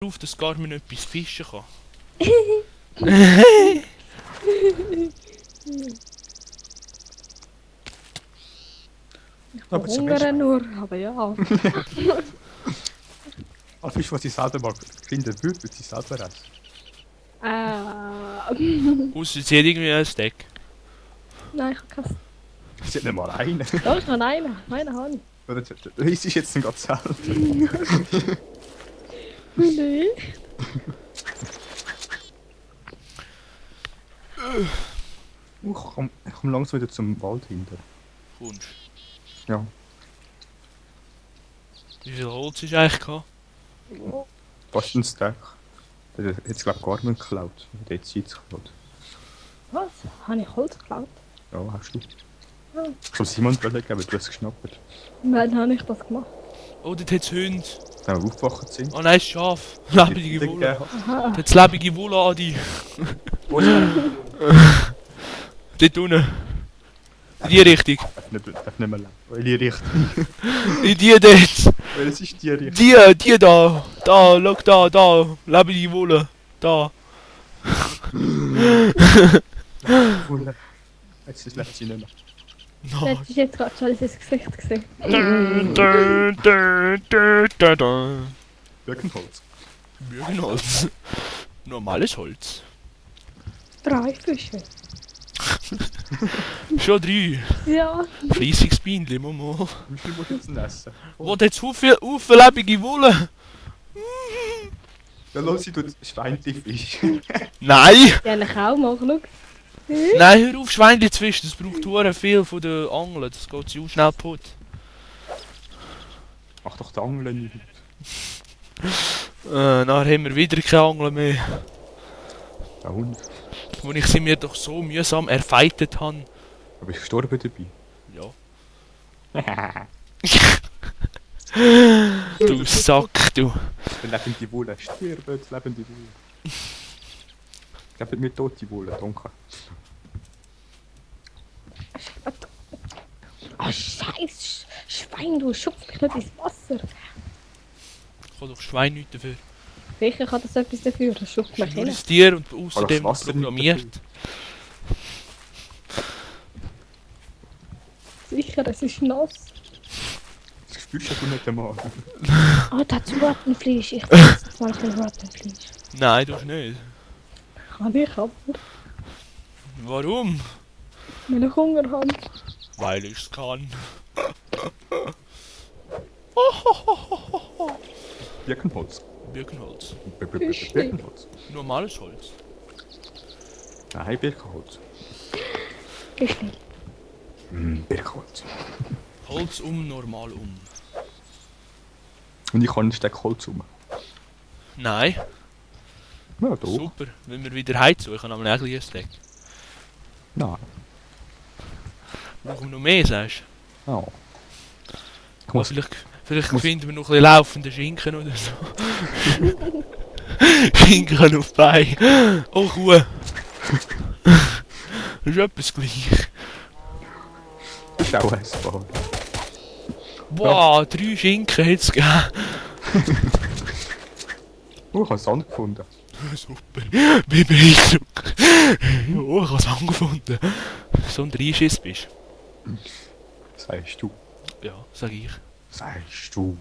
Auf, dass Garmin etwas fischen kann. Ich Aber verhungere nur, aber ja. All Fisch, was sie selber mal finden würde, würde sie selber essen. Ausser sie hat irgendwie ein Stack. Nein, ich habe keinen. Sie hat nicht mal einen. Doch, ich habe einen. Einen habe ich. Oder du isst jetzt dann gerade selber. Nicht. Ich komm langsam wieder zum Wald hinter. Kommst. Ja. Wie viel Holz ist eigentlich gehabt? Fast ein Stack. Der hat jetzt glaube ich Garmin geklaut. Der hat sie jetzt geklaut. Was? Habe ich Holz geklaut? Ja, hast du. Ja. Ich soll Simon überlegen, aber du hast es geschnappt. Wann habe ich das gemacht? Oh, dort hat es Hunde. Wenn wir aufgewacht sind. Oh nein, es ist Schaf. Lebende Wolle. Aha. Dort hat lebende Wolle, Adi. Wo ist er? Dort unten. In die Richtung. Darf nicht mehr leben. Welche Richtung? In die dort. Welches ist die Richtung? Die da. Da, schau da. Lebende Wolle. Da. Wolle. Jetzt lebt sie nicht mehr. No. Das ist jetzt gerade schon ins Gesicht gesehen. Birkenholz. Birkenholz. Normales Holz. 3 Fische. Schon 3. Ja. Fleissiges Bienchen, Momo. Wie viel muss ich jetzt denn essen? Wo hat jetzt viel lebende Wolle? Ja, los, sie tut Schweinchen Fisch. Nein! Die habe ich auch mal. Schau. Nein, hör auf, Schweinchen zu fischen. Das braucht hure viel von der Angel. Das geht zu schnell kaputt. Mach doch die Angel nicht. Nachher haben wir wieder keine Angel mehr. Der Hund. Wo ich sie mir doch so mühsam erfeitet habe. Aber ich gestorben dabei. Ja. Du Sack, du. Wenn lebende Wolle stirbt, lebende Wolle. Gebt mir tote Wolle, danke. Oh, scheiß Schwein, du schupfst mich nicht ins Wasser. Ich kann doch Schwein nicht dafür. Sicher kann das etwas dafür, das schupft Das mich ist nur hin. ein Tier und außerdem Wasser nicht programmiert. Sicher, es ist nass. Das spürst du nicht einmal. Oh, da hat Rattenfleisch. Ich esse jetzt manchmal Rattenfleisch. Nein, du nicht. Kann ich aber, Warum? wenn ich Hunger habe. Weil ich es kann. Birkenholz. Birkenholz. Birkenholz. Normales Holz. Nein, Birkenholz. Fischli. Birkenholz. Holz normal um. Und ich kann einen Steck Holz rum. Nein, Ja, doch. super. Wenn wir wieder heizen, ich habe aber ein bisschen Stack. Nein. Brauchen wir noch mehr, sagst Ja. du? Ich muss, Vielleicht muss- finden wir noch ein bisschen laufenden Schinken oder so. Schinken auf Bein. Oh, Kuh. Das ist etwas gleich. das ist auch essbar. Boah, 3 Schinken hätte es gegeben. Oh, ich habe Sand gefunden. Super. Wie beeindruckt. Oh, ich habe es angefunden. So ein Dreischiss bist. Sagst du. Ja, sag ich. Sagst du.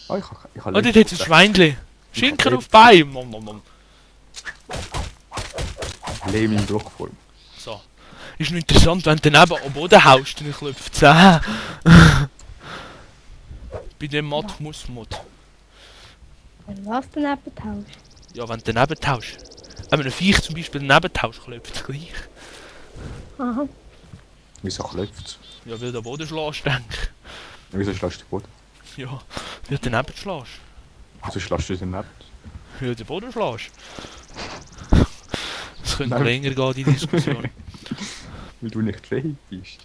Ah, ich Oh, dort hat es ein Schweinchen. Schinken auf Bein. Nom, nom, nom. Lehm in Blockform. So. Ist noch interessant, wenn du daneben am Boden haust, dann klopft es an. Bei dem Mod muss Mod. Wenn was daneben tauscht. Ja, wenn du daneben tauschst. Wenn man ein Viech zum Beispiel daneben tauscht, klopft es gleich. Aha. Wieso klopft Ja, weil du den Boden schlägst, denke ich. Wieso schlägst du den Boden? Ja, weil du daneben schlägst. Wieso schlägst du den Neben? Weil du den Boden schlägst. Es könnte Nein. länger gehen, die Diskussion. Weil du nicht fähig bist.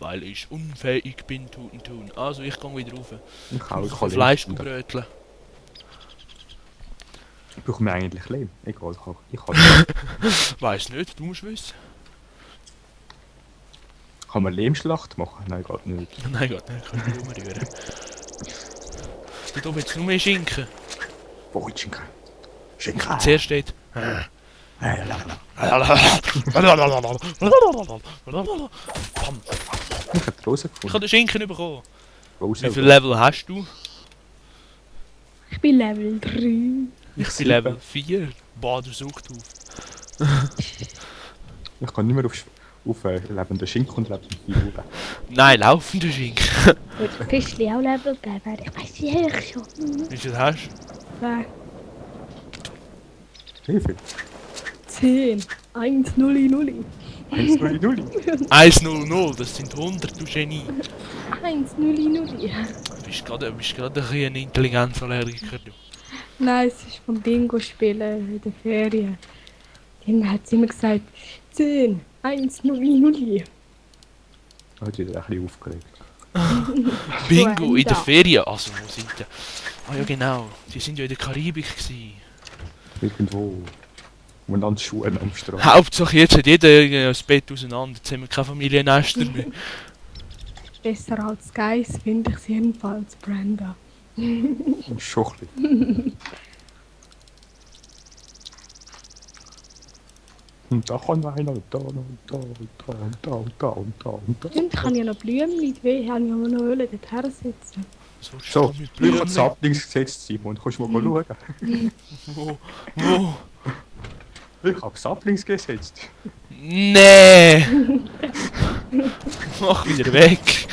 Weil ich unfähig bin, tun. Also, ich gehe wieder rauf. Ich Ich kann muss Fleisch Lehm finden. bröteln. Brauchen wir eigentlich Lehm? Egal, ich kann. Weiss nicht, du musst wissen. Kann man Lehmschlacht machen? Nein, geht nicht. Nein Gott, nein, ich kann nicht umrühren. Da oben jetzt nur mehr Schinken. Wo ist Schinken? Schinken. Zuerst steht... Bam. Ich habe die Rose Ich gefunden. habe den Schinken bekommen. Rose. Wie viel Level hast du? Ich bin Level 3. Ich bin Level 4. Boah, du suchst auf. Ich kann nicht mehr auf lebenden Schinken und lebenden Figuren. Nein, laufender Schinken. Gut, Fischli auch Level geben. Ich weiß die höre ich schon. Wie viel hast Wer? Wie viel? 10. 1, 0, 0. 1, 0, 0. du? 100, das sind 100, du Genie. 1, 0, 0. Du bist gerade ein bisschen ein Intelligenzallergiker, du. Nein, es ist vom Bingo spielen in der Ferien. Dann hat sie immer gesagt, 10, 1, 0, 0. Hat sich ein bisschen aufgeregt. Bingo in der Ende. Ferien. Also, wo sind die? Ah ja, genau. Die sind ja in der Karibik gewesen. Irgendwo. Und dann Schuhe am Strand. Hauptsache, jetzt hat jeder das Bett auseinander. Jetzt haben wir keine Familiennester mehr. Besser als Geist finde ich es jedenfalls, Brenda. Und Schochli. Und da kann einer und da und da und da und da und da und da und da. Und ich habe ja noch Blümchen, die will habe ich aber noch wollen, dort sitzen. So, mit ich habe Blümchen. Saplings gesetzt, Simon. Kannst du mal schauen? Wo? Ich habe Saplings gesetzt. Nee! Mach wieder weg!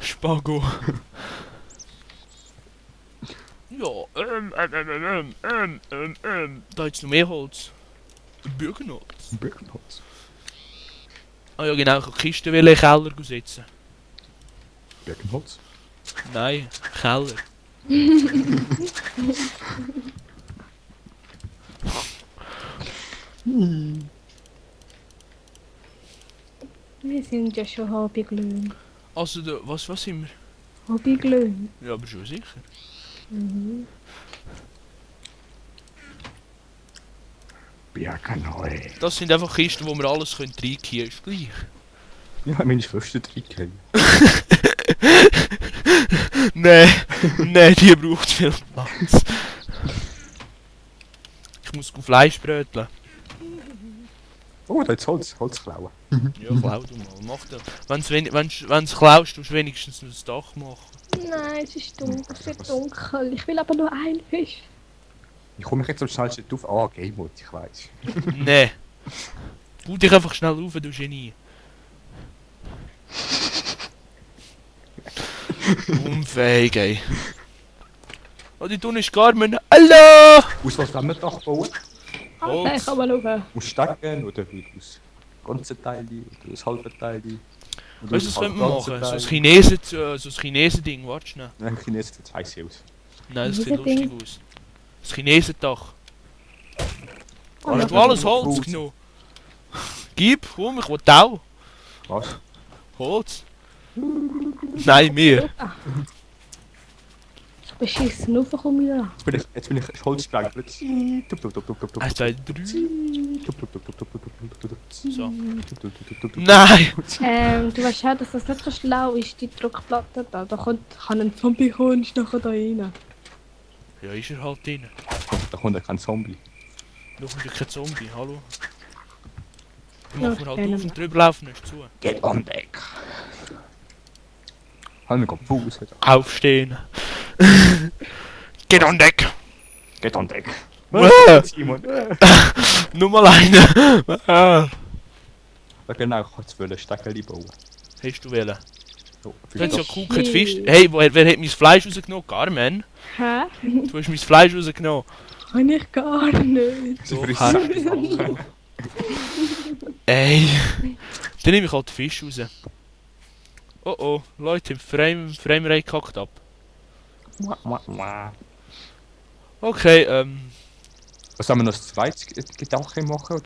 Spago! Ja, da ist noch mehr Holz. Bürgerholz. Birkenholz. Ah ja genau, ich wollte die Kiste in den Keller setzen. Birkenholz? Nein, Keller. Wir sind ja schon Hobbyglöhn. Also, was sind wir? Hobbyglöhn. Ja, aber schon sicher. Birkenholz. Das sind einfach Kisten, wo wir alles reinkiehen können, ist gleich. Ja, meine Schwester trinken. Nee, die braucht viel Platz. Ich muss Fleisch bröteln. Oh, da ist Holz klauen. Ja, klau du mal. Mach das. Wenn's klaust, tust du wenigstens noch das Dach machen. Nein, es ist dunkel, es wird dunkel. Ich will aber nur einen Fisch. Ich komme mich jetzt am schnellsten auf. Ah, Game Mode, ich weiß. Nee. Bau dich einfach schnell auf, du Genie. Unfähig, ey. Oh, die tun ist Carmen. Hallo! Aus was wollen wir Dach bauen? Okay, ich kann mal schauen. Aus Stecken oder aus ganzen Teilen oder aus halben Teilen? Weißt du, was könnte man machen? So ein Chinesen-Ding, warte schnell. Nein, Chinesen sieht scheiße aus. Nein, das sieht Chinesen-Ding? lustig aus. Das Chinesen-Dach. Oh, Hast du alles Holz genommen? Gib, komm, ich will auch. Was? Holz? Nein, mir. Ich beschissen raufkomme da. Jetzt bin ich Holzsprengel. 1, 2, 3. So. So. Nein! Du weißt auch, dass das nicht so schlau ist, die Druckplatte da. Da kann ein Zombie kommen und ist nachher da rein. Ja, ist er halt drin. Da kommt ja kein Zombie. Noch wieder kein Zombie, hallo? Dann Ja, machen wir halt kennen auf wir. und drüber laufen nicht zu. Get on deck. Haben wir Fuß. Aufstehen. Get on deck! Get on deck. Simon. Nur mal eine! Ja genau, ich wollte 12 Steckchen bauen. Hast du wählen? So, Du hast ja Fisch. geguckt, Fisch. Hey, wer hat mein Fleisch rausgenommen? Carmen? Hä? Du hast mein Fleisch rausgenommen. Kann ich gar nicht. So friss. Hallo. Ey. Dann nehme ich halt den Fisch raus. Oh oh, Leute, Framerate kackt ab. Okay, Was haben wir noch das zweites Gedanke machen?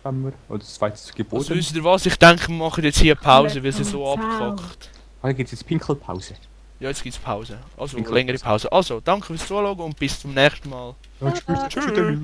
Oder das zweites Gebot? also wisst ihr was? Ich denke, wir machen jetzt hier Pause, weil sie so Ciao. abkackt. Dann gibt es jetzt Pinkelpause. Ja, jetzt gibt's Pause. Also, Pinkel- längere Pause. Also, danke fürs Zuschauen und bis zum nächsten Mal. Ja, tschüss. Tschüss.